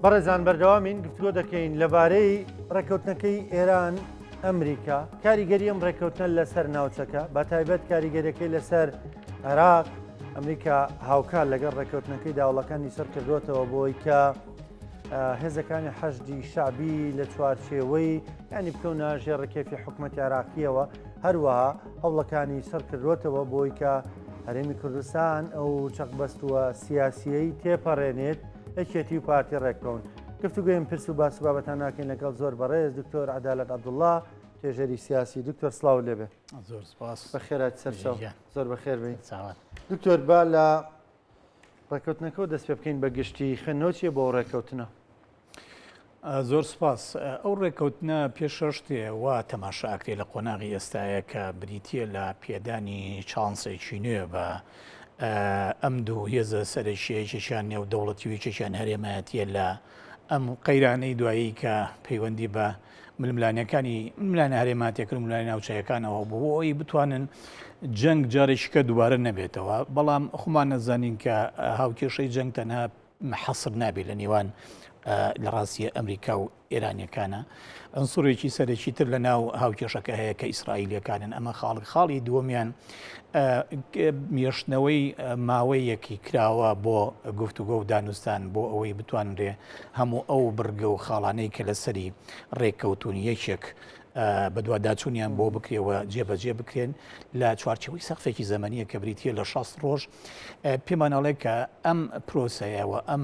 بەڕێزان بەردەوامین گفتگۆ دەکەین لەبارەی ڕێککەوتنەکەی ئێران ئەمریکا کاریگەری ئەم ڕێککەوتنە لەسەر ناوچەکە بە تایبەت کاریگەریەکەی لەسەر عێراق ئەمریکا هاوکار لەگەڵ ڕێککەوتنەکەی داوڵەکانی سەر کردوێتەوە بۆی کە هێزەکانی حەشدی شەعبی لە چوارچێوەی ینی بکەونە ژێر ڕکێفی حکوومەت عێراقیەوە هەروەها هەوڵەکانی سەر کردوێتەوە بۆی کە هەرێمی کوردستان ئەو چەقبەستووە سیاسیەی تێپەڕێنێت یەکێتی و پارتی ڕێککەون. گفتوگۆی پرس و باس و بابەتان ناکەین لەگەڵ زۆر بەڕێز دکتۆر عەدالەت عەبدوڵڵا توێژەری سیاسی. دکتۆر سڵاوت لێبێ. زۆر سپاس. بەخێرات سەرچاو. زۆر بەخێر بێی. دکتۆر با لە ڕێککەوتنەکەەوە دەست پێ بکەین بە گشتی خوێندنەوە چیە بۆ ڕێککەوتنە؟ زۆر سپاس. ئەو ڕێککەوتنە پێش هەر شتێ وا تەماشا ئەکرێ لە قۆناغی ئێستایە کە بریتییە لە پێدانی چانسێکی نوێ بە ئەم دوو هێزە سەرەکیە یەکێکیان نێودەوڵەتی و یەکێکیان هەرێمایەتیە لە ئەم قەیرانەی دوایی کە پەیوەندی بە ململانەکانی ململانە هەرێماتێکن و ململانێ ناوچەیەکانەوە بۆ ئەوەی بتوانن جەنگ جارێکیکە دووبارە نەبێتەوە بەڵام خۆمان نەزانین کە هاوکێشەی جەنگ تەنها حەسر نابێت لە نێوان لە ڕاستیە ئەمریکا و ئێرانیەکانە ئەنسوڕێکی سەرەکی تر لە ناو هاوکێشەکە هەیە کە ئیسرائیلەکانن ئەمە خاڵک خاڵی دووەمیان مێشتنەوەی ماوەیەکی کراوە بۆ گفتوگۆ و دانوستان بۆ ئەوەی بتوانرێ هەموو ئەو بڕگە و خاڵانەی کە لەسەری ڕێککەوتون یەکێک بەدواداچوونیان بۆ بکرێ و جێبەجێ بکرێن لە چوارچێوەی سەقفێکی زەمەنیە کە بریتە لە 60 ڕۆژ پێمان ئەڵێ کە ئەم پرۆسەیە و ئەم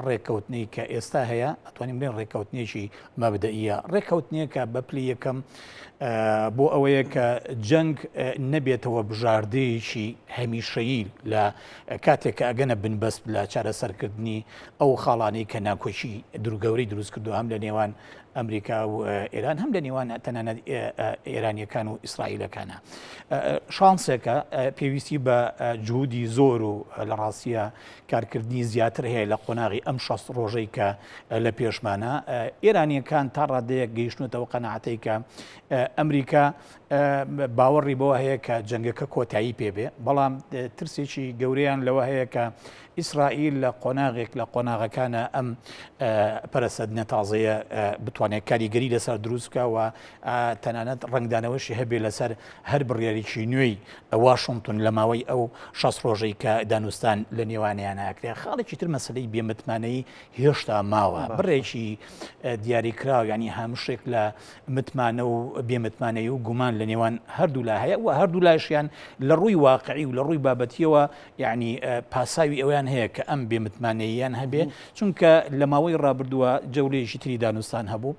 ڕێککەوتنەی کە ئێستا هەیە ئەتوانین بڵێن ڕێککەوتنێکی مەبدەئیە ڕێککەوتنێکە بە پلی یەکەم بۆ ئەوەیە کە جەنگ نەبێتەوە بژاردەیەکی هەمیشەیی لە کاتێک کە ئەگەنە بنبەست لە چارەسەرکردنی ئەو خاڵانەی کە ناکۆکی درگەورەی دروست کردو هەم لە نێوان ئەمریکا و ئێران هەم لە نێوان تەنانەت ئێرانیەکان و ئیسرائیلەکانە شانسێکە پێویستی بە جهودی زۆر و لە ڕاستیە کارکردنی زیاتر هەیە لە قۆناغی ئەم 6 ڕۆژەی کە لە پێشمانە ئێرانیەکان تا ڕادەیەک گەیشتنەوە قەنەعەتەی کە ئەمریکا باوەڕی بەوە هەیە کە جەنگەکە کۆتایی پێبێ بەڵام ترسێکی گەورەیان لەوە هەیە کە ئیسرائیل لە قۆناغێک لە قۆناغەکانە ئەم پەرەسەندنە تازەیە بتوانێت کاریگەری لەسەر دروست بکە و تەنانەت ڕەنگدانەوەشی هەبێ لەسەر هەر بڕیارێکی نوێی واشنتن لە ماوەی ئەو 6 ڕۆژەی کە دانوستان لە نێوانیان ئاکرێ خاڵێکی تر مەسلەی بێمتمانەی هێشتا ماوە بڕێکی دیاریکراو ینی هەمشێک لە متمانە و بێمتمانەی و گومان لە نێوان هەردوولا هەیە و هەردوولاشیان لە ڕووی واقعی و لە ڕووی بابەتیەوە یەعنی پاساوی ئەوەیان هەیە کە ئەم بێ متمانەییان هەبێ چونکە لە ماوەی ڕابردووە جەولەیەکی تری دانوستان هەبوو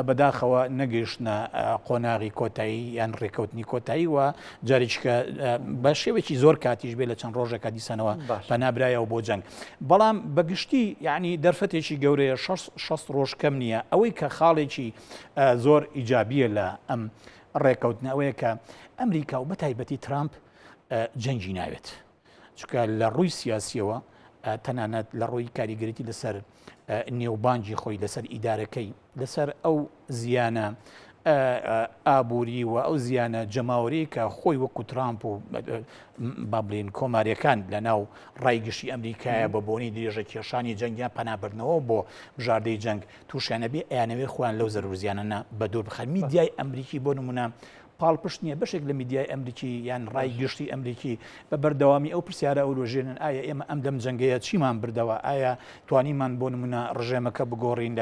بەداخەوە نەگەیشتنە قۆناغی کۆتایی یان ڕێککەوتنی کۆتایی و جارێکیکە بە شێوەیەکی زۆر کاتیش بێ لە چەند ڕۆژێکە دیسانەوە پەنابرایەوە بۆ جەنگ بەڵام بەگشتی یعنی دەرفەتێکی گەورەیە 6 ڕۆژ کەم نییە ئەوەی کە خاڵێکی زۆر ئیجابیە لە ئەم ڕێککەوتنە ئەوەیە کە ئەمریکا و بەتایبەتی ترامپ جەنگی ناوێت چونکە لە ڕووی سیاسیەوە تەنانەت لە ڕووی کاریگەریی لەسەر نێوبانگی خۆی لەسەر ئیدارەکەی لەسەر ئەو زیانە ئابووری و ئەو زیانە جەماوەری کە خۆی وەکو ترامپ و با بڵین کۆماریەکان لە ناو ڕای گشتی ئەمریکایە بە بۆنی درێژە کێشانی جەنگیان پەنابردنەوە بۆ بژاردەی جەنگ تووشیانە بێ ئەیانەوێ خۆیان لەو زەرورزیانە بە دوور بخەن میدیای ئەمریکی بۆ نمونە پاڵپشت نییە، بەشێک لە میدیای ئەمریکی یان ڕای گشتی ئەمریکی بە بەردەوامی ئەو پرسیارە ئەوروژێنن ئایا ئێمە ئەم دەم جەنگەیە چیمان بردەوە؟ ئایا توانیمان بۆ نمونە ڕژێمەکە بگۆڕین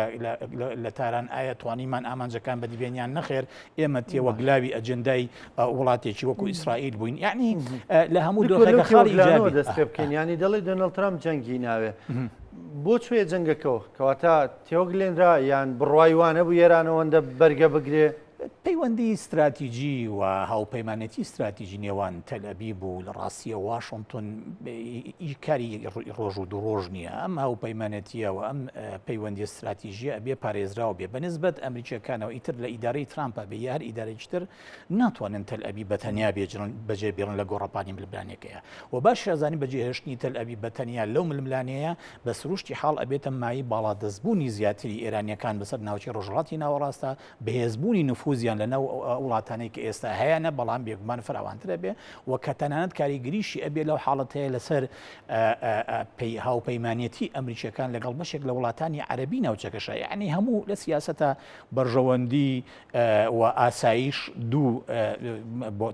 لە تاران؟ ئایا توانیمان ئامانجەکان بەدیبێن یان نەخێر ئێمە تێوەگلاوی ئەجێندای وڵاتێکی وەکو ئیسرائیل بووین؟ یعنی لە هەموو دۆخێکە خاڵی ئیجابی دەست پێ بکەین یانی دەڵێ دۆناڵد ترامپ جەنگی ناوێ بۆ چوێ جەنگەکەەوە کەواتە تێوەگلێنرا یان بڕوای وانە بوو ئێران ئەوەندە بەرگە بگرێ؟ پەیوەندی ستراتیجی و هاوپەیمانێتی ستراتیجی نێوان تەلئەبیب و لە ڕاستیە واشنتن ئی کاری ڕۆژ و دوو ڕۆژ نییە ئەم هاوپەیمانێتیە و ئەم پەیوەندی ستراتیژیە ئەبێ پارێزراو بێ بەنسبەت ئەمریکیەکانەوە ئیتر لە ئیدارەی ترامپە بێ یا هەر ئیدارەیەکی تر ناتوانن تەلئەبیب بە تەنیا بێجرن بەجێ بێڵن لە گۆڕەپانی ململانێکەیە و باش ئەزانین بەجێهێشتنی تەلئەبیب بە تەنیا لەو ململانێیە بە سروشتی حاڵ ئەبێتە مایەی باڵادەستبوونی زیاتری ئێرانیەکان بەسەر ناوچەی ڕۆژهەڵاتی ناوەڕاستە بەهێزبوونی نفوزی. نفوزیان لە ناو وڵاتانەی کە ئێستا هەیانە بەڵام بێگومان فراوانتر ئەبێ و کە تەنانەت کاریگەریشی ئەبێ لەو حاڵەتەیە لەسەر هاوپەیمانەتی ئەمریکیەکان لەگەڵ بەشێک لە وڵاتانی عەربی ناوچەکەشە یعنی هەموو لە سیاسەتە بەرژەوەندی و ئاسایش دوو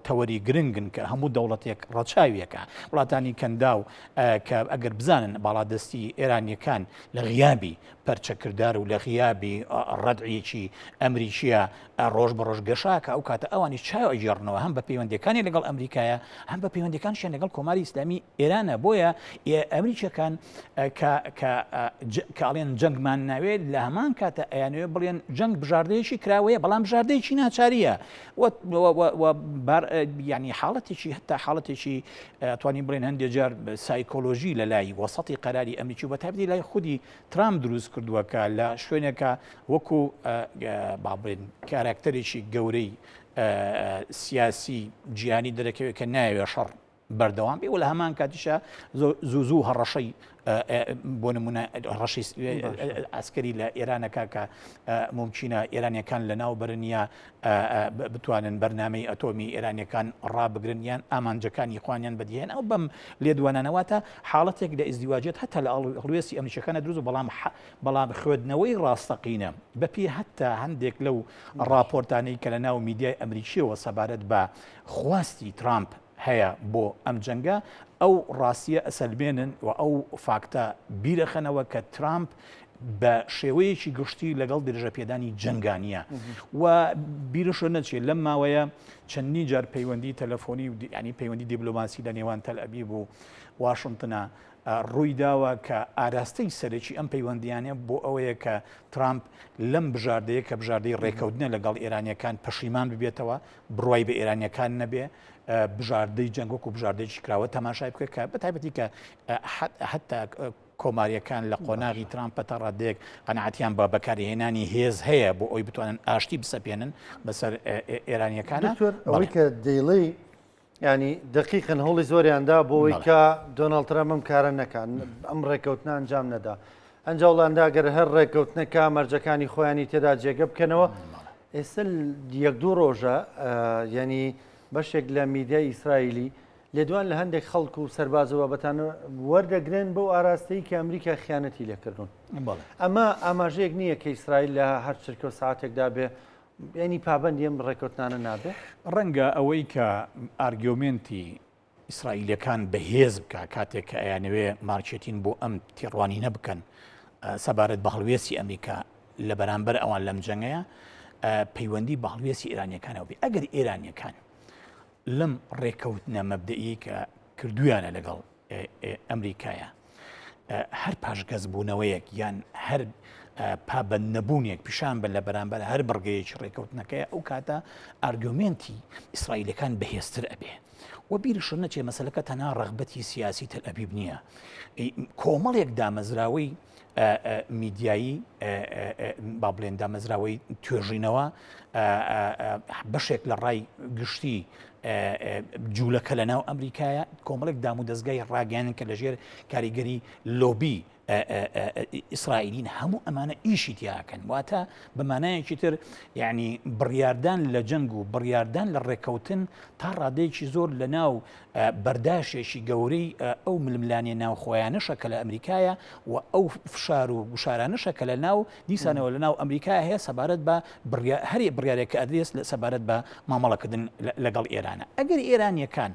تەوەری گرنگن کە هەموو دەوڵەتێک ڕەچاویەکە وڵاتانی کەنداو کە ئەگەر بزانن باڵادەستی ئێرانیەکان لە غیابی پەرچەکردار و لە غیابی ڕەدعیەکی ئەمریکیە ڕۆژ بە ڕۆژ گەشاکە ئەو کاتە ئەوانی چاو ئەگێڕنەوە هەم بە پەیوەندەکانی لەگەڵ ئەمریکایە هەم بە پەیوەندەکانشیان لەگەڵ کۆماری ئیسلامی ئێرانە بۆیە ئەمریکیەکان کە کە کە ئەڵێن جەنگمان ناوێت لە هەمان کاتە ئەیانەوێ بڵێن جەنگ بژاردەیەکی کراوەیە بەڵام بژاردەیەکی ناچاریە ینی حاڵەتێکی هەتا حاڵەتێکی توانین بڵێن هەندێک جار سایکۆلۆژی لە لای وەسەتی قەراری ئەمریکی و بەتایبەتی لای خودی ترامپ دروست کردووە کە لە شوێنێکە وەکو با بڵێن کاراکتەرێکی گەورەی سیاسی جیهانی دەرەکەوێت کە ناوێ شەڕ بەردەوام بێ و لە هەمان کاتیشا زوو زوو هەڕەشەی بۆ نمونە ڕەشی ئاسکەری لە ئێرانەکە کە ممکنە ئێرانیەکان لە ناو برن یا بتوانن بەرنمەی ئەتۆمی ئێرانیەکان ڕابگرن یان ئامانجەکانی خوانیان بەدیهێن ئەو بەم لێدوانانەواتە حاڵەتێک لە ئیزدیواجێت هەتا لە هەڵوێستی ئەمریکەکانە دروست بەڵام بەڵام خوێندنەوەی ڕاستەقینە بەپی هەتا هەندێک لەو راپۆرتانەی کە لە ناو میدیای ئەمریکیەوە سەبارەت بە خواستی ترامپ هەیە بۆ ئەم جەنگە، ئەو ڕاستییە ئەسەلمێنن و ئەو فاکتە بیرەخەنەوە کە ترامپ بە شێوەیەکی گشتی لەگەڵ درێژەپێدانی جەنگا نییە و بیرشە نەچێت لەم ماوەیە چەندین جار پەیوەندی تەلەفۆنی و ینی پەیوەندی دیبلۆماسی لە نێوان تەل ئەبیب و واشنتنە ڕووی داوە کە ئاراستەی سەرەکی ئەم پەیوەندیانە بۆ ئەوەیە کە ترامپ لەم بژاردەیە کە بژاردەی ڕێکەوتنە لەگەڵ ئێرانیەکان پەشیمان ببێتەوە بڕوای بە ئێرانیەکان نەبێ بژاردەی جەنگ وەکو بژاردەیەکی کراوە تەماشای بکە کە بە تایبەتی کە حتا کۆماریەکان لە قۆناغی ترامپ تا ڕادەیەک قەناعەتیان بە بەکارهێنانی هێز هەیە بۆ ئەوی بتوانن ئاشتی بسەپێنن بەسەر ئێرانیەکان ئەوەی کە دەیڵێی ینی دقیقن هەوڵی زۆریاندا بۆ ئەوەی کە دۆناڵد ترەمپ ئەم کارە نەکان ئەم ڕێککەوتنە ئەنجام نەدا ئەنجا وڵاندا گەر هەر ڕێککەوتنەکە مەرجەکانی خۆیانی تێدا جێگە بکەنەوە ئێستا یەک دوو ڕۆژە یعنی بەشێک لە میدیای ئیسرائیلی لێدوان لە هەندێک خەڵک و سەرباز و بابەتان وەردەگرن بەو ئاراستەی کە ئەمریکا خیانەتی لێکردوون ئەمە ئاماژەیەک نییە کە ئیسرائیل لە هەر چرکە و ساعتێکدا بێ یعنی پابەندی ئەم ڕێککەوتنانە نابێ. ڕەنگە ئەوەی کە argument ی ئیسرائیلیەکان بەهێز بکا کاتێک کە ئەیانەوێ مارکێتین بۆ ئەم تێڕوانینە بکەن سەبارەت بە هەڵوێستی ئەمریکا لە بەرامبەر ئەوان لەم جەنگەیە پەیوەندی بە هەڵوێستی ئێرانیەکانەوە بێ ئەگەر ئێرانیەکان لەم ڕێکەوتنە مەبدەئی کە کردویانە لەگەڵ ئەمریکایە هەر پاشگەزبوونەوەیەک یان هەر پابەند نەبوونێک پیشان بە لە بەرامبەر هەر بڕگەیەکی ڕێکەوتنەکەی ئەو کاتە argument ی ئیسرائیلەکان بەهێزتر ئەبێ و بیرشە نەچێ مەسلەکە تەنها ڕغبەتی سیاسی تەل ئەبیب نییە کۆمەڵێک دامەزراوەی میدیایی با بڵێن دامەزراوەی توێژینەوە بەشێک لە ڕای گشتی جوولەکە لە ناو ئەمریکایە کۆمەڵێک دام و دەستگای ڕاگەیانن کە لەژێر کاریگەری لۆبی ئیسرائیلین هەموو ئەمانە ئیشی تیاکەن واتە بە مانایەکی تر یعنی بڕیاردان لە جەنگ و بڕیاردان لە ڕێککەوتن تا ڕادەیەکی زۆر لە ناو بەرداشێکی گەورەی ئەو ململانێ ناوخۆیانەشە کە لە ئەمریکایە و ئەو فشار و گوشارانەشە کە لە ناو دیسانەوە لە ناو ئەمریکا هەیە سەبارەت بە هەری بڕیارێک کە ئەدرێس لە سەبارەت بە مامەڵەکردن لەگەڵ ئێرانە ئەگەر ئێرانیەکان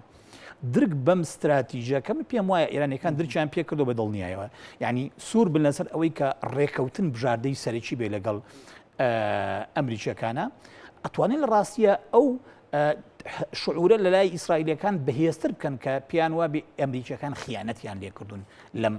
درک بەم ستراتیژە کە من پێم وایە ئێرانەکان درکیان پێکردو بە دڵنیایەوە یعنی سوور بن لەسەر ئەوەی کە ڕێکەوتن بژاردەی سەرەکی بێ لەگەڵ ئەمریکیەکانە ئەتوانێت لە ڕاستیە ئەو شعورە لە لای ئیسرائیلەکان بەهێزتر بکەن کە پێیان وابێ ئەمریکیەکان خیانەتیان لێکردوون لەم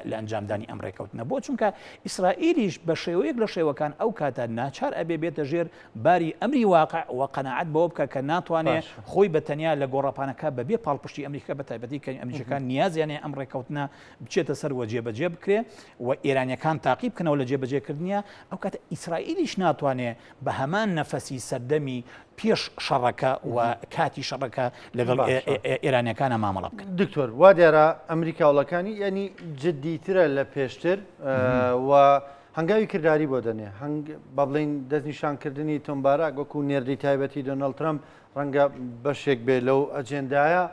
لە ئەنجامدانی ئەم ڕێکەوتنە بۆ چونکە ئیسرائیلیش بە شێوەیەک لە شێوەکان ئەو کاتە ناچار ئەبێ بێتە ژێر باری ئەمری واقع و قەناعەت بەوە بکە کە ناتوانێ خۆی بە تەنیا لە گۆڕەپانەکە بەبێ پاڵپشتی ئەمریکا بە تایبەتی کە ئەمریکەکان نیازیان هەیە ئەم ڕێکەوتنە بچێتە سەر و جێبەجێ بکرێ و ئێرانیەکان تاقی بکەنەوە لە جێبەجێکردنیە ئەو کاتە ئیسرائیلیش ناتوانێ بە هەمان نەفەسی سەردەمی پێش شەڕەکە و کاتی شەڕەکە لەگەڵ ئێرانیەکانە مامەڵە بکەن. دکتۆر وا دیارە ئەمریکا وڵەکانی یعنی جدیترە لە پێشتر و. هەنگاوی کرداری بۆ دەنێ، هەنگ با بڵێین دەستنیشانکردنی تۆم باراک وەکو نێردەی تایبەتی دۆناڵد ترەمپ ڕەنگە بەشێک بێ لەو ئەجێندایە.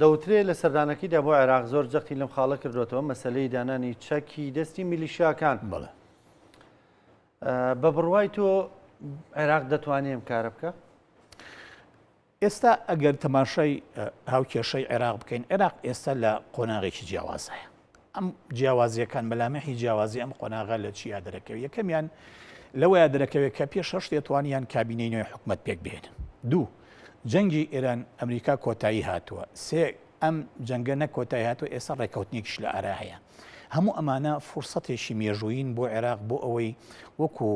دەوترێ لە سەردانەکەیدا بۆ عێراق زۆر جەختی لەم خاڵە کردوێتەوە مەسلەی دانانی چەکی دەستی میلیشیاکان. بەڵێ. بە بڕوای تۆ عێراق دەتوانێ ئەم کارە بکە؟ ئێستا ئەگەر تەماشای هاوکێشەی عێراق بکەین، عێراق ئێستا لە قۆناغێکی جیاوازایە. ئەم جیاوازییەکان، مەلامحی جیاوازی ئەم قۆناغە لە چیا دەرەکەوێت؟ یەکەمیان لەوەیا دەرەکەوێت کە پێش هەر شتێ توانیان کابینەی نوێی حکومەت پێک بهێنن. دوو، جەنگی ئێران ئەمریکا کۆتایی هاتووە. سێ، ئەم جەنگە نەک کۆتایی هاتووە، ئێستا ڕێککەوتنێکیش لە ئارا هەیە. هەموو ئەمانە فرسەتێکی مێژوویین بۆ عێراق بۆ ئەوەی وەکو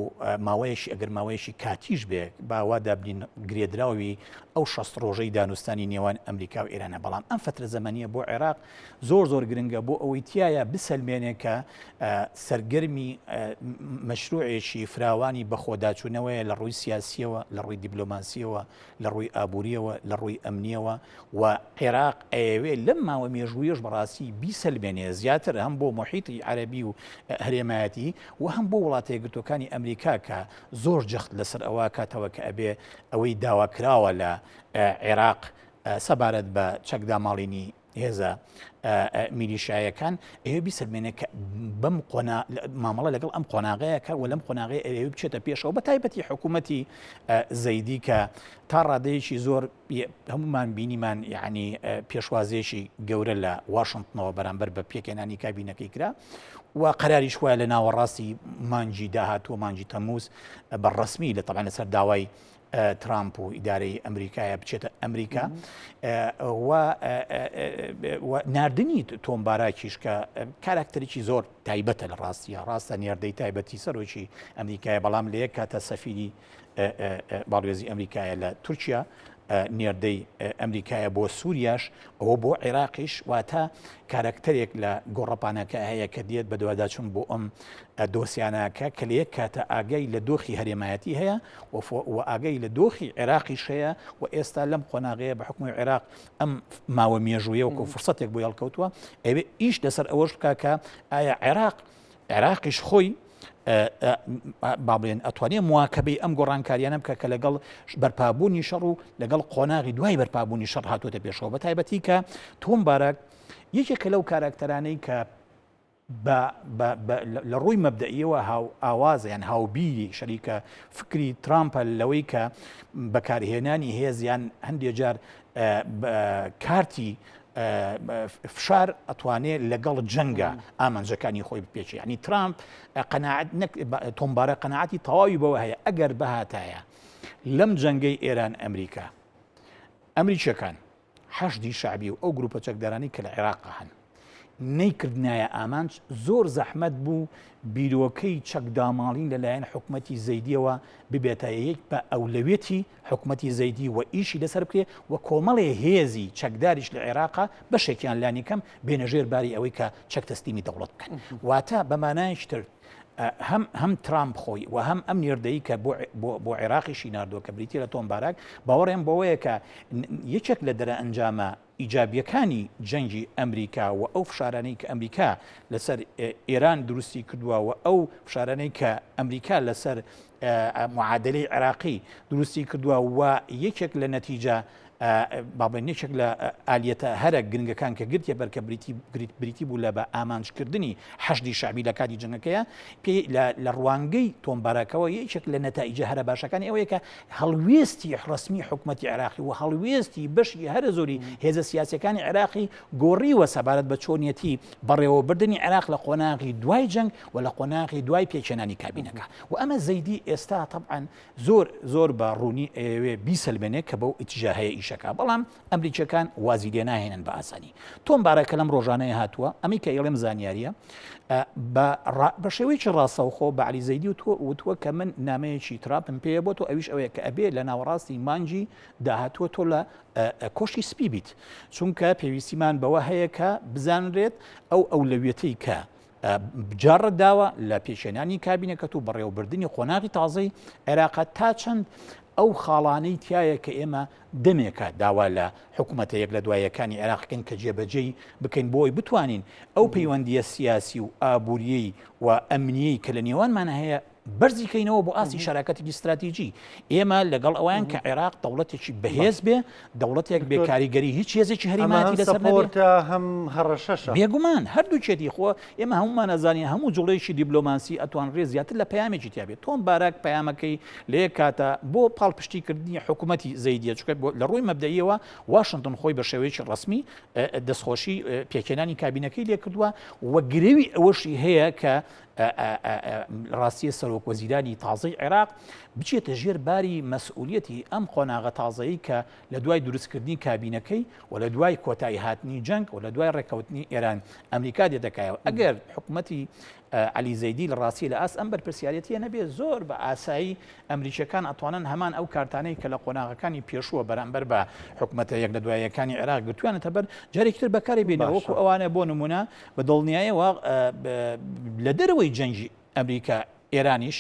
ماوەیەکی ئەگەر ماوەیەکی کاتیش بێ با وا دابنین گرێدراوی ئەو 60 ڕۆژەی دانوستانی نێوان ئەمریکا و ئێرانە بەڵام ئەم فترە زەمەنیە بۆ عێراق زۆر زۆر گرنگە بۆ ئەوەی تایە بسەلمێنێ کە سەرگەرمی مەشروعێکی فراوانی بەخۆداچوونەوەیە لە ڕووی سیاسیەوە لە ڕووی دیبلۆماسیەوە لە ڕووی ئابووریەوە لە ڕووی ئەمنیەوە و عێراق ئەیەوێ لەم ماوە مێژوویەش بەڕاستی بیسەلمێنێ زیاتر هەم بۆ موحیتی عەرەبی و هەرێمایەتی و هەم بۆ وڵاتە یەکگرتووەکانی ئەمریکا کە زۆر جەخت لەسەر ئەوە کاتەوە کە ئەبێ ئەوەی داواکراوە لە عێراق سەبارەت بە چەکداماڵینی هێزە میلیشایەکان ئەوێ بیسەلمێنێ کە بەم قۆنا مامەڵە لەگەڵ ئەم قۆناغەیە کە و لەم قۆناغەیە ئەوێ بچێتە پێشەوە بە تایبەتی حکوومەتی زەیدی کە تا ڕادەیەکی زۆر هەمومان بینیمان یعنی پێشوازیەکی گەورە لە واشنگتنەوە بەرامبەر بە پێکهێنانی کابینەکەی کرا و قەراریش وایە لە ناوەڕاستی مانگی داهاتووە مانگی تەموز بە ڕسمی لە تەبان لەسەر داوای ترامپ و ئیدارەی ئەمریکایە بچێتە ئەمریکا و ناردنی تۆم باراکیش کە کاراکتەرێکی زۆر تایبەتە لە ڕاستیە ڕاستە نێردەی تایبەتی سەرۆکی ئەمریکایە بەڵام لە یەک کاتە سەفیری باڵوێزی ئەمریکایە لە تورکیا نێردەی ئەمریکایە بۆ سووریاش ئەوە بۆ عێراقیش واتە کارەکتەرێک لە گۆڕەپانەکە هەیە کە دێت بەدواداچون بۆ ئەم دۆسیانەکە کە لە یەک کاتە ئاگای لە دۆخی هەرێمایەتی هەیە و ئاگای لە دۆخی عێراقیش هەیە و ئێستا لەم قۆناغەیە بە حکومی عێراق ئەم ماوە مێژوویە وەکو فرسەتێک بۆ هەڵکەوتووە ئەوێ ئیش لەسەر ئەوەش بکە کە ئایا عێراق عێراقیش خۆی با بڵێن ئەتوانێ مواکەبەی ئەم گۆڕانکاریانە بکە کە لەگەڵ بەرپابوونی شەڕ و لەگەڵ قۆناغی دوای بەرپابوونی شەڕ هاتووەتە پێشەوە بە تایبەتی کە تۆم باراک یەکێکە لەو کاراکتەرانەی کە لە ڕووی مەبدەئیەوە هاو ئاوازە یان هاوبیری شەریکە فکری ترامپە لەوەی کە بەکارهێنانی هێز یان هەندێک جار کارتی فشار ئەتوانێ لەگەڵ جەنگە ئامانجەکانی خۆی بپێچێ ینی ترامپ قەناعەت تۆمبارە قەناعەتی تەواوی بەوە هەیە ئەگەر بهاتایە لەم جەنگەی ئێران ئەمریکا ئەمریکیەکان حەشدی شەعبی و ئەو گروپە چەکدارانەی کە لە عێراق هەن نەیکردنایە ئامانج، زۆر زەحمەت بوو بیرۆکەی چەکداماڵین لەلایەن حکومەتی زەیدیەوە ببێتە یەک بە ئەولەویەتی حکومەتی زەیدی و ئیشی لەسەر بکرێ و کۆمەڵێ هێزی چەکداریش لە عێراقا بەشێکیان لانیکەم بێنە ژێر باری ئەوەی کە چەک تەسلیمی دەوڵەت بکەن. واتە بە مانایەکی تر هەم هەم ترامپ خۆی و هەم ئەم نێردەی کە بۆ بۆ عێراقیشی ناردووە کە بریتیە لە تۆم باراک باوەڕیان بەوەیە کە یەکێک لە دەرەئەنجامە ئیجابیەکانی جەنگی ئەمریکا و ئەو فشارانەی کە ئەمریکا لەسەر ئێران دروستی کردووە و ئەو فشارانەی کە ئەمریکا لەسەر معادلەی عێراقی دروستی کردووە و یەکێک لە نەتیجە با بڵێین یەکێک لە ئالیەتە هەرە گرنگەکان کە گرتیە بەر کە بریتی بوو لە بە ئامانجکردنی حەشدی شەعبی لە کاتی جەنگەکەیە پێ لە ڕوانگەی تۆم باراکەوە یەکێک لە نەتائیجە هەرە باشەکانی ئەوەیە کە هەڵوێستی ڕەسمی حکومەتی عێراقی و هەڵوێستی بەشی هەرە زۆری هێزە سیاسەکانی عێراقی گۆڕیوە سەبارەت بە چۆنیەتی بەڕێوەبردنی عێراق لە قۆناغی دوای جەنگ و لە قۆناغی دوای پێکهێنانی کابینەکە و ئەمە زەیدی ئێستا تەبعەن زۆر زۆر بە ڕوونی ئەیەوێ بیسەلمێنێ کە بەو ئیتیجاهەیە ئیشەکا بەڵام ئەمریکیەکان وازی لێ ناهێنن بە ئاسانی تۆم باراک کە لەم ڕۆژانەیە هاتووە ئەمەی کە ئەیڵێم زانیاریە بە بە شێوەیەکی ڕاستەوخۆ بە عەلی زەیدی وتووە وتووە کە من نامەیەکی تراپم پێیە بۆ تۆ ئەویش ئەوەیە کە ئەبێ لە ناوەڕاستی مانگی داهاتووە تۆ لە کۆشکی سپی بیت چونکە پێویستیمان بەوە هەیە کە بزانرێت ئەو ئەولەویەتەی کە جاڕت داوە لە پێکهێنانی کابینەکەت و بەڕێوەبردنی قۆناغی تازەی عێراقە تا چەند ئەو خاڵانەی تایە کە ئێمە دەمێکە داوا لە حکوومەتە یەک لە دوایەکانی عێراق بکەین کە جێبەجێی بکەین بۆی بتوانین ئەو پەیوەندییە سیاسی و ئابووریی و ئەمنیەی کە لە نێوانمان هەیە بەرزی کەینەوە بۆ ئاستی شەراکەتێکی ستراتیجی. ئێمە لەگەڵ ئەوەیان کە عێراق دەوڵەتێکی بەهێز بێ، دەوڵەتێک بێ کاریگەری هیچ هێزێکی هەرێمایەتی لەسەر نەبێ. ئەمە هەم support ە هەم هەڕەشەشە. بێگومان هەردووکیەتی، خۆ ئێمە هەموومان ئەزانین هەموو جوڵەیەکی دیبلۆماسی ئەتوانرێ زیاتر لە پەیامێکی تیا بێت. تۆم باراک پەیامەکەی لە یەک کاتا بۆ پاڵپشتیکردنی حکوومەتی زەیدیە، چونکە لە ڕووی مەبدەئیەوە واشنتن خۆی بە شێوەیەکی ڕەسمی دەستخۆشی پێکهێنانی کابینەکەی لێکردووە و گرەوی ئەوەشی هەیە کە ڕاستیە سەرۆک وەزیرانی تازەی عێراق بچێتە ژێر باری مەسئولیەتی ئەم قۆناغە تازەیی کە لە دوای دروستکردنی کابینەکەی و لە دوای کۆتایی هاتنی جەنگ و لە دوای ڕێککەوتنی ئێران ئەمریکا دێتەکایەوە ئەگەر حکوومەتی عەلی زەیدی لە ڕاستی لە ئاست ئەم بەرپرسیارەتیە نەبێ زۆر بە ئاسایی ئەمریکیەکان ئەتوانن هەمان ئەو کارتانەی کە لە قۆناغەکانی پێشووە بەرامبەر بە حکومەتە یەک لە دوایەکانی عێراق گرتویانەتە بەر جارێکی تر بەکاری بێنەوە وەکو ئەوانە بۆ نمونە بە دڵنیایەوە لە دەرەوەی جەنگی ئەمریکا ئێرانیش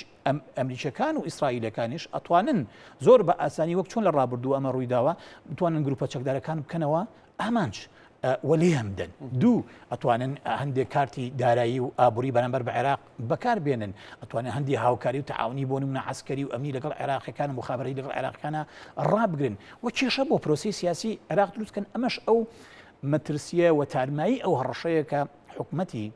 ئەمریکەکان و ئیسرائیلەکانیش ئەتوانن زۆر بە ئاسانی وەک چۆن لە ڕابردوو ئەمە ڕوویداوە بتوانن گروپە چەکدارەکان بکەنەوە ئامانج و لێیان بدەن. دوو، ئەتوانن هەندێک کارتی دارایی و ئابووری بەرامبەر بە عێراق بەکار بێنن، ئەتوانن هەندێک هاوکاری و تەعاونی بۆ نمونە عەسکەری و ئەمنی لەگەڵ عێراقیەکان و موخابەرەی لەگەڵ عێراقیەکانا ڕابگرن و کێشە بۆ پرۆسەی سیاسی عێراق دروست کەن، ئەمەش ئەو مەترسیە و تارمایی ئەو هەڕەشەیە کە حکومەتی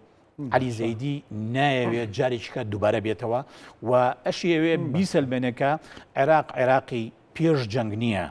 عەلی زەیدی نایەوێت جارێکیکە دووبارە بێتەوە و ئەشیەوێ بیسەلمێنێ کە عێراق عێراقی پێش جەنگ نییە.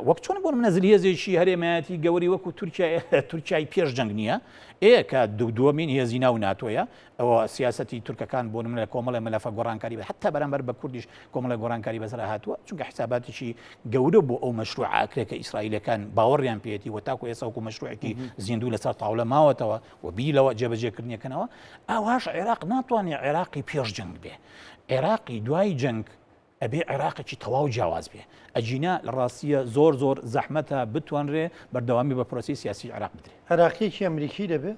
وەک چۆن بۆ منە زلهێزێکی هەرێمایەتی گەوری وەکو تورکیا تورکیای پێش جەنگ نییە ئێ کە دووەمین هێزی ناو ناتۆیە ئەوە سیاستی تورکەکان بۆ منە لە کۆمەڵی مەلەفە گۆڕانکاری بە حتا بەرامبەر بە کوردیش کۆمەڵی گۆڕانکاری بەسەر هاتووە چونکە حساباتێکی گەورە بۆ ئەو مەشروع ئاکرێ کە ئیسرائیلەکان باوەڕیان پێێتی و تاکو ئێستا وەکو مەشروعێکی زیندوو لەسەر تاولە ماوەتەوە و بیر لەوە جێبەجێکردنیەکەنەوە ئاواش عێراق ناتوانێت عێراقی پێش جەنگ بێ عێراقی دوای جەنگ ئەبێ عێراقێکی تەواو جیاواز بێ، ئەگینا لە ڕاستییە زۆر زۆر زەحمەتە بتوانرێ بەردەوامی بە پرۆسەی سیاسیی عێراق بدرێ. عێراقییەکی ئەمریکی دەبێ؟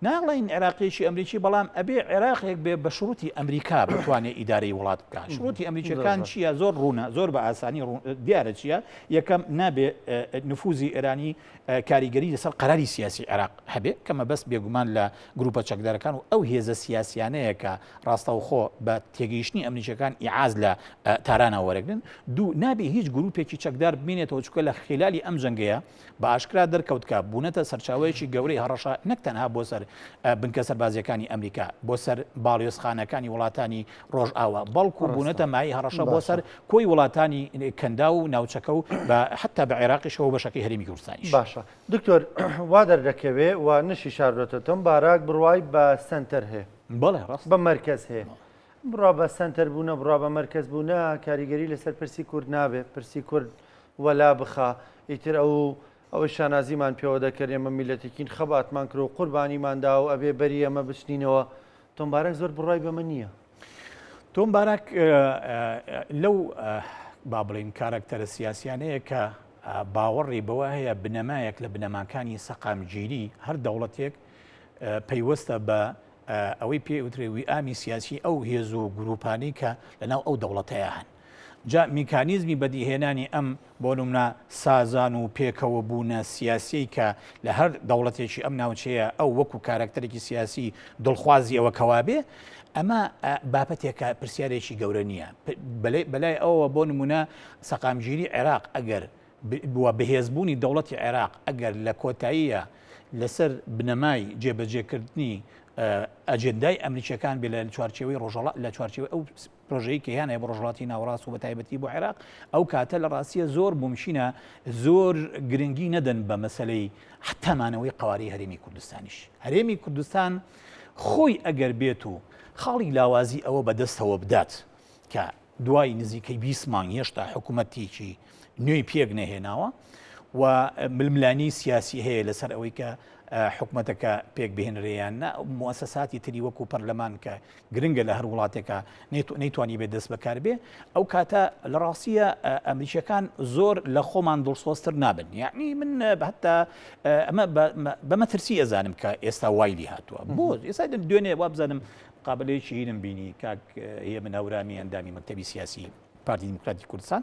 ناڵێین عێراقییەکی ئەمریکی، بەڵام ئەبێ عێراقێک بێ بە شروتی ئەمریکا بتوانێ ئیدارەی وڵات بکا. شروتی ئەمریکییەکان چییە؟ زۆر ڕوونە، زۆر بە ئاسانی ڕوون دیارە چییە. یەکەم، نابێ نفوزی ئێرانی کاریگەری لەسەر قەراری سیاسی عێراق هەبێ، کە مەبەست بێگومان لە گروپە چەکدارەکان و ئەو هێزە سیاسیانەیە کە ڕاستەوخۆ بە تێگەیشتنی ئەمریکیەکان ئیعاز لە تارانەوە وەرەگرن. دوو، نابێ هیچ گروپێکی چەکدار بمێنێتەوە چونکە لە خیلالی ئەم جەنگەیە بە ئاشکرا دەرکەوت کە بوونەتە سەرچاوەیەکی گەورەی هەڕەشە نەک تەنها بۆ سەر بنکە سەربازیەکانی ئەمریکا، بۆ سەر باڵیۆزخانەکانی وڵاتانی ڕۆژئاوا، بەڵکو بوونەتە مایەی هەڕەشە بۆ سەر کۆی وڵاتانی کەنداو و ناوچەکە و بە حەتا بە عێراقیشەوە و بەشەکەی هەرێمی کوردستانیش. باشە دکتۆر وا دەردەکەوێ و نشی شاردۆتە تۆم باراک بڕوای بە سەنتەر هەیە. بەڵێ ڕاستە. بە مەرکەز هەیە. بڕوا بە سەنتەر بوونە، بڕوا بە مەرکەز بوونە کاریگەری لەسەر پرسی کورد نابێ، پرسی کورد وەلا بخا، ئیتر ئەو ئەوەی شانازیمان پێوە دەکرد ئێمە میللەتێکین خەباتمان کرد و قوربانیمان دا و ئەبێ بەری ئەمە بچنینەوە، تۆم باراک زۆر بڕوای بەمە نییە. تۆم باراک لەو با بڵێین کارەکتەرە سیاسیانەیە کە باوەڕی بەوە هەیە بنەمایەک لە بنەماکانی سەقامگیری هەر دەوڵەتێک پەیوەستە بە ئەوەی پێ وترێ ویئامی سیاسی ئەو هێز و گروپانەی کە لەناو ئەو دەوڵەتەیە هەن. جا میکانیزمی بەدیهێنانی ئەم بۆ نمونە سازان و پێکەوە بوونە سیاسیەی کە لە هەر دەوڵەتێکی ئەم ناوچەیە ئەو وەکو کارەکتەرێکی سیاسی دڵخوازی ئەوە کەوابێ ئەمە بابەتێکە پرسیارێکی گەورە نییە بەلای ئەوەوە بۆ نمونە سەقامگیری عێراق ئەگەر و بەهێزبوونی دەوڵەتی عێراق ئەگەر لە کۆتاییە لەسەر بنەمای جێبەجێکردنی ئەجێندای ئەمریکیەکان بێ لە چوارچێوەی ڕۆژهەڵات لە چوارچێوەی ئەو پرۆژەی کە هیان هەیە بۆ ڕۆژهەڵاتی ناوەڕاست و بەتایبەتی بۆ عێراق ئەو کاتە لە ڕاستیە زۆر مومکینە زۆر گرنگی نەدەن بە مەسەلەی حتا مانەوەی قەوارەی هەرێمی کوردستانیش هەرێمی کوردستان خۆی ئەگەر بێت و خاڵی لاوازی ئەوە بەدەستەوە بدات کە دوای نزیکەی 20 مانگ هێشتا حکوومەتێکی نوێی پێک نەهێناوە و ململانی سیاسی هەیە لەسەر ئەوەی کە حکومەتەکە پێک بهێنرێ یان نا، موسەساتی تری وەکو پەرلەمان کە گرنگە لە هەر وڵاتێکا نەیتوانی بێت دەست بەکار بێ، ئەو کاتە لە ڕاستیە ئەمریکیەکان زۆر لە خۆمان دڵسۆزتر نابن. یعنی من هەتا ئەمە بە مەترسی ئەزانم کە ئێستا وای لی هاتووە. بۆ ئێستا دوێنێ وابزانم قابلەیەکی هینم بینی کاک هێمن هەورامی ئەندامی مەکتەبی سیاسی. پارتی دیموکراتی کوردستان.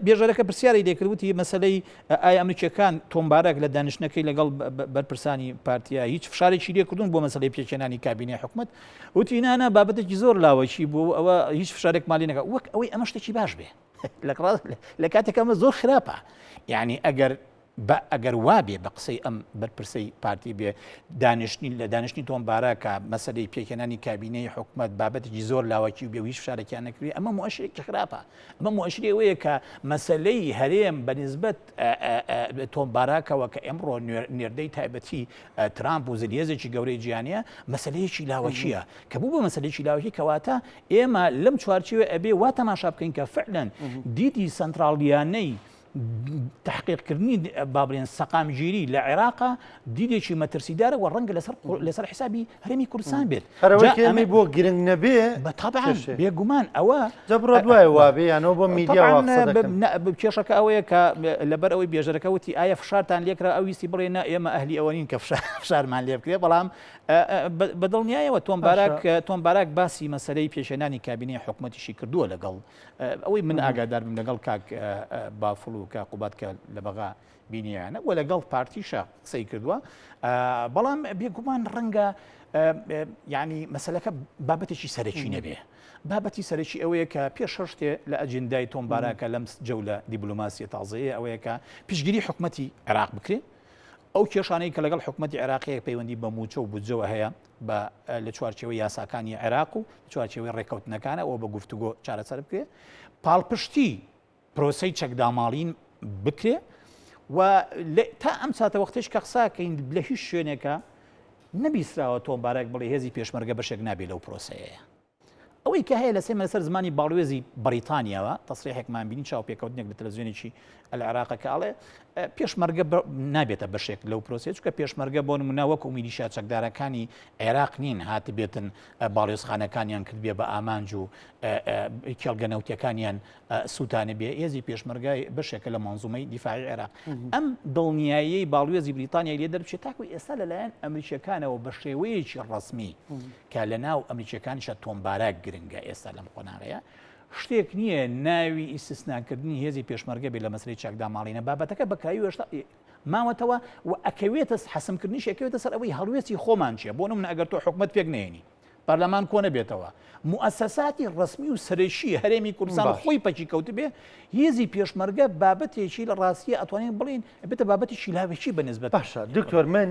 بێژەرەکە پرسیاری لێکرد وتی مەسەلەی ئایا ئەمریکیەکان تۆم باراک لە دانیشتنەکەی لەگەڵ بەرپرسانی پارتیا هیچ فشارێکی لێکردون بۆ مەسەلەی پێکهێنانی کابینەی حکومەت؟ وتی نا نا بابەتێکی زۆر لاوەکی بوو ئەوە هیچ فشارێکمان لێ نەکا وەک ئەوەی ئەمە شتێکی باش بێ لە کاتێک ئەمە زۆر خراپە یعنی ئەگەر بە ئەگەر وابێ بە قسەی ئەم بەرپرسەی پارتی بێ دانیشتنی لە دانیشتنی تۆم باراکا مەسەلەی پێکهێنانی کابینەی حکومەت بابەتێکی زۆر لاوەکی و بێ و هیچ فشارێکیان نەکرێ ئەمە موئەشرێکی خراپە ئەمە موئەشری ئەوەیە کە مەسەلەی هەرێم بە نسبەت تۆم باراکەوە کە ئەمڕۆ نێردەی تایبەتی ترامپ و زلهێزێکی گەورەی جیهانیە مەسەلەیەکی لاوەکیە کە بوو بە مەسەلەیەکی لاوەکی کەواتە ئێمە لەم چوارچێوە ئەبێ وا تەماشا بکەین کە فعلەن دیدی سەنتراڵیانەی تەحقیقکردنی با بڵێن سەقامگیری لە عێراقا دیدێکی مەترسیدارە و ڕەنگە لەسەر لەسەر حسابی هەرێمی کوردستان بێت هەرەوەی کە ئێمەی بۆ گرنگ نەبێ بە تەبعەن بێگومان ئەوە جا بڕۆ دوای وابێ یانەوە بۆ میدیا وا قسە دەکەن. کێشەکە ئەوەیە کە لەبەر ئەوەی بێژەرەکە وتی ئایا فشارتان لێکرا ئەو ویستی بڵێ نا ئێمە ئەهلی ئەوە نین کە فشارمان لێ بکرێ بەڵام بە دڵنیایەوە تۆم باراک تۆم باراک باسی مەسەلەی پێشێنانی کابینەی حکومەتیشی کردووە لەگەڵ ئەوەی من ئاگادار بم لەگەڵ کاک بافڵ و کاک قوباد کە لە بەغا بینیانە و لەگەڵ پارتیشە قسەی کردووە بەڵام بێگومان ڕەنگە ینی مەسلەکە بابەتێکی سەرەکی نەبێ بابەتی سەرەکی ئەوەیە کە پێش هەر شتێ لە ئەجندای تۆم باراکە لەم جەولە دیبلۆماسیە تازەیە ئەوەیە کە پشتگیری حکومەتی عێراق بکرێ ئەو کێشانەی کە لەگەڵ حکومەتی عێراقیە پەیوەندی بە موچە و بودجەوە هەیە بە لە چوارچێوەی یاساکانی عێراق و چوارچێوەی ڕێککەوتنەکانە ئەوە بە گفتوگۆ چارەسەر بکرێ پاڵپشتی پرۆسەی چەکداماڵین بکرێ و تا ئەم ساتە وەختێش کە قساکەین لە هیچ شوێنێکە نەبیسراوە تۆم باراک بڵێ هێزی پێشمەرگە بەشێک نابێ لەو پرۆسەیە. ئەوەی کە هەیە لەسەر لەسەر زمانی باڵوێزی بەریتانیاوە تەسریحێکمان بینی چاوپێکەوتنێک لە تەلەڤزیۆنێکی العراقە کە ئەڵێ پێشمەرگە نابێتە بەشێک لەو پرۆسەیە چونکە پێشمەرگە بۆ نمونە وەکو میلیشیا چەکدارەکانی عێراق نین هاتبێتن باڵیۆزخانەکانیان کردبێ بە ئامانج و کێڵگە نەوتەکانیان سووتانبێ هێزی پێشمەرگە بەشێکە لە مەنزومەی دیفاعی عێراق ئەم دڵنیاییەی باڵوێزی بریتانیای لێ دەربچێت تاکو ئێستا لەلایەن ئەمریکیەکانەوە بە شێوەیەکی ڕەسمی کە لە ناو ئەمریکیەکانیشا تۆم باراک گرنگە ئێستا لەم قۆناغەیە شتێک نییە ناوی ئیستسناکردنی هێزی پێشمەرگە بێ لە مەسلەی چاکداماڵینە بابەتەکە بەکایی هێشتا ماوەتەوە و ئەکەوێتە حەسمکردنیش ئەکەوێتە سەر ئەوەی هەڵوێستی خۆمان چییە بۆ نمونە ئەگەر تۆ حکومەت پێک نەهێنی پەرلەمان کۆ نەبێتەوە موئەسەساتی ڕەسمی و سەرەکی هەرێمی کوردستان خۆی پەکی کەوتبێ هێزی پێشمەرگە بابەتێکی لە ڕاستیە ئەتوانین بڵین بێتە بابەتێکی لاوەکی بەنسبەت باشە دکتۆر من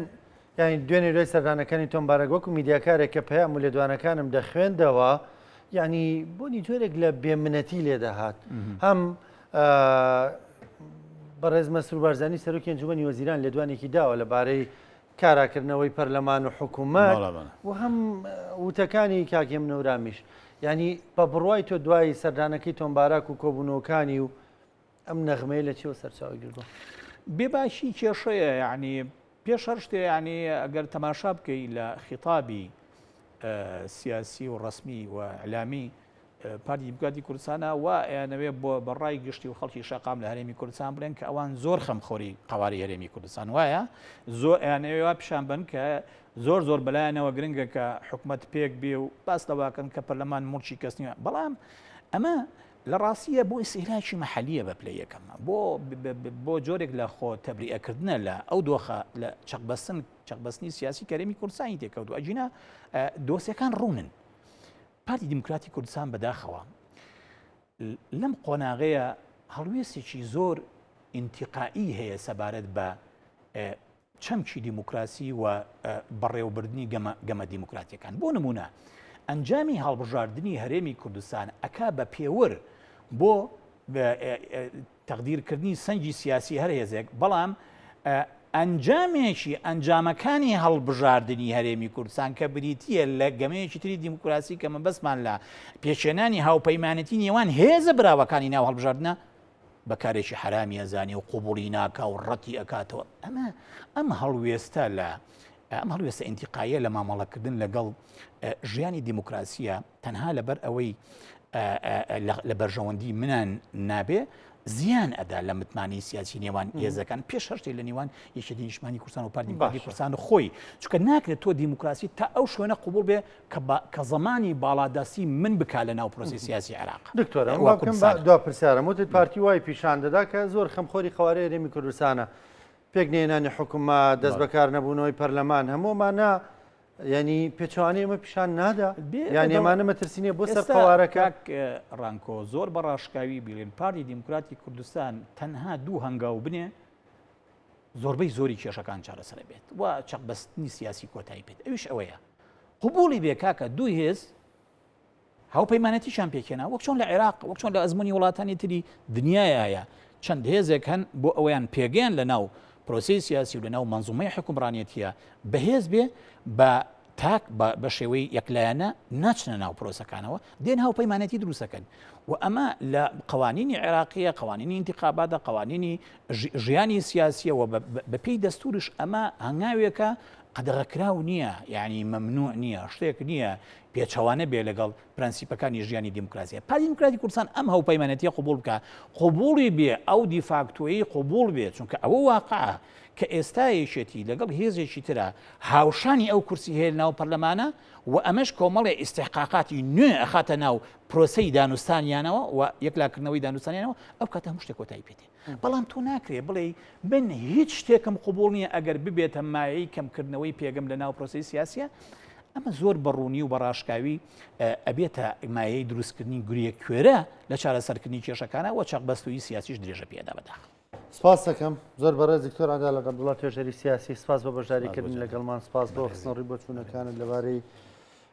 یانی دوێنێ دوای سەردانەکانی تۆم باراک وەکو میدیاکارێک کە پەیام و لێدوانەکانم دەخوێندەوە یعنی بۆنی جۆرێک لە بێمنەتی لێ دەهات هەم بەڕێز مەسرور بارزانی سەرۆکی ئەنجومەنی وەزیران لێدوانێکی داوە لەبارەی کاراکردنەوەی پەرلەمان و حکوومەت و هەم وتەکانی کاک هێمن هەورامیش یعنی بە بڕوای تۆ دوای سەردانەکەی تۆم باراک و کۆبوونەوەکانی و ئەم نەغمەیە لە چیەوە سەرچاوەی گرتووە؟ بێباکی کێشەیە یعنی پێش هەر شتێ یعنی ئەگەر تەماشا بکەی لە خیتابی سیاسی و ڕەسمی و ئیعلامی پارتی دیموکراتی کوردستانە وا ئەیانەوێ بۆ بە ڕای گشتی و خەڵکی شەقام لە هەرێمی کوردستان بڵێن کە ئەوان زۆر خەمخۆری قەوارەی هەرێمی کوردستان وایە زۆر ئەیانەوێ وا پیشان بن کە زۆر زۆر بەلایەنەوە گرنگە کە حکومەت پێک بێ و باس لەواکەن کە پەرلەمان موڵکی کەس نییە بەڵام ئەمە لە ڕاستیە بۆ ئیستیهلاکی مەحەلیە بە پلەی یەکەم بۆ بۆ جۆرێک لە خۆ تەبریئەکردنە لە ئەو دۆخە لە چەقبەستن چەقبەستنی سیاسی کەرێمی کوردستانی تێکەوتو ئەگینا دۆسیەکان ڕوونن پارتی دیموکراتی کوردستان بەداخەوە لەم قۆناغەیە هەڵوێستێکی زۆر ئینتیقایی هەیە سەبارەت بە چەمکی دیموکراسی و بەڕێوەبردنی گەمە گەمە دیموکراتیەکان. بۆ نموونە ئەنجامی هەڵبژاردنی هەرێمی کوردستان ئەکا بە پێوەر بۆ تەقدیرکردنی سەنگی سیاسی هەر هێزێک، بەڵام ئەنجامێکی ئەنجامەکانی هەڵبژاردنی هەرێمی کوردستان کە بریتییە لە گەمەیەکی تری دیموکراسی کە مەبەستمان لە پێکهێنانی هاوپەیمانێتی نێوان هێزە براوەکانی ناو هەڵبژاردنە بە کارێکی حەرامی ئەزانێ و قوبوڵی ناکا و ڕەتی ئەکاتەوە ئەمە ئەم هەڵوێستە لە ئەم هەڵوێستە ئینتیقایە لە مامەڵەکردن لەگەڵ ژیانی دیموکراسیە تەنها لەبەر ئەوەی لە بەرژەوەندی منان نابێ زیان ئەدا لە متمانەی سیاسی نێوان هێزەکان پێش هەر شتێ لە نێوان یەکێتی نیشتمانی کوردستان و پارتی دیموکراتی کوردستان خۆی چونکە ناکرێت تۆ دیموکراسی تا ئەو شوێنە قبوڵ بێ کە زمانی باڵادەستی من بکا لە ناو پرۆسی سیاسی عێراق. دکتۆر ئەم دوا پرسیارم وتت پارتی وای پیشان دەدا کە زۆر خەمخۆری قەوارەی هەرێمی کوردستانە پێک نێنانی حکوومەت دەست بەکار نەبوونەوەی پەرلەمان هەموومانە یانی پێچەوانەی ئەمە پیشان نادا یان ئەمانە مەترسی نیە بۆ سەر قەوارەکە؟ کاک ڕانکۆ زۆر بە ڕاشکاوی بیڵێن پارتی دیموکراتی کوردستان تەنها دوو هەنگاو بنێ زۆربەی زۆری کێشەکان چارەسەر بێت و چەقبەستنی سیاسی کۆتایی پێت ئەویش ئەوەیە قبوڵی بێ کاکە دوو هێز هاوپەیمانێتیشیان پێکهێنا، وەک چۆن لە عێراق، وەک چۆن لە ئەزموونی وڵاتانی تری دنیایا هەیە، چەند هێزێک هەن بۆ ئەوەیان پێگەیان لە ناو پرۆسەی سیاسی و لە ناو مەنزومەی حوکمڕانێتییە بەهێز بێ، بە تاک بە شێوەی یەکلایەنە ناچنە ناو پرۆسەکانەوە، دێن هاوپەیمانێتی دروست ئەکەن و ئەمە لە قەوانینی عێراقییە، قەوانینی ئینتیخاباتە، قەوانینی ژیانی سیاسییە و بەپێی دەستووریش ئەمە هەنگاوێکە قەدەغەکراو نییە، یانی مەمنوع نییە، شتێک نییە پێچەوانە بێ لەگەڵ پرەنسیپەکانی ژیانی دیموکراسیە. پارتی دیموکراتی کوردستان ئەم هاوپەیمانێتیە قبوڵ بکا، قبوڵی بێ، ئەو دیفاکتۆیەی قبوڵ بێ، چونکە ئەوە واقعە کە ئێستا یەکێتی لەگەڵ هێزێکی ترا هاوشانی ئەو کورسی هەیە لەناو پەرلەمانە و ئەمەش کۆمەڵێ ئیستحقاقاتی نوێ ئەخاتە ناو پرۆسەی دانوستانیانەوە و یەکلاکردنەوەی دانوستانیانەوە، ئەو کاتە هەموو شتێک کۆتایی پێ دێ. بەڵام تۆ ناکرێ بڵێی من هیچ شتێکم قبوڵ نییە ئەگەر ببێتە مایەی کەمکردنەوەی پێگەم لە ناو پرۆسەی سیاسیە ئەمە زۆر بە ڕوونی و بە ڕاشکاوی ئەبێتە مایەی دروستکردنی گریە کوێرە لە چارەسەرکردنی کێشەکانە و چەقبەستوویی سیاسیش درێژە پێدا بەداخەوە. سپاس دەکەم زۆر بەڕێز دکتۆر عەدالەت عەبدوڵا توێژەری سیاسی سپاس بۆ بەشداریکردن لەگەڵمان سپاس بۆ خستنەڕووی بۆچوونەکانت لەبارەی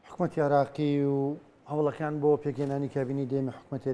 حکومەتی عێراقی و هەوڵەکان بۆ پێکهێنانی کابینەی دەیەمی حکومەتی.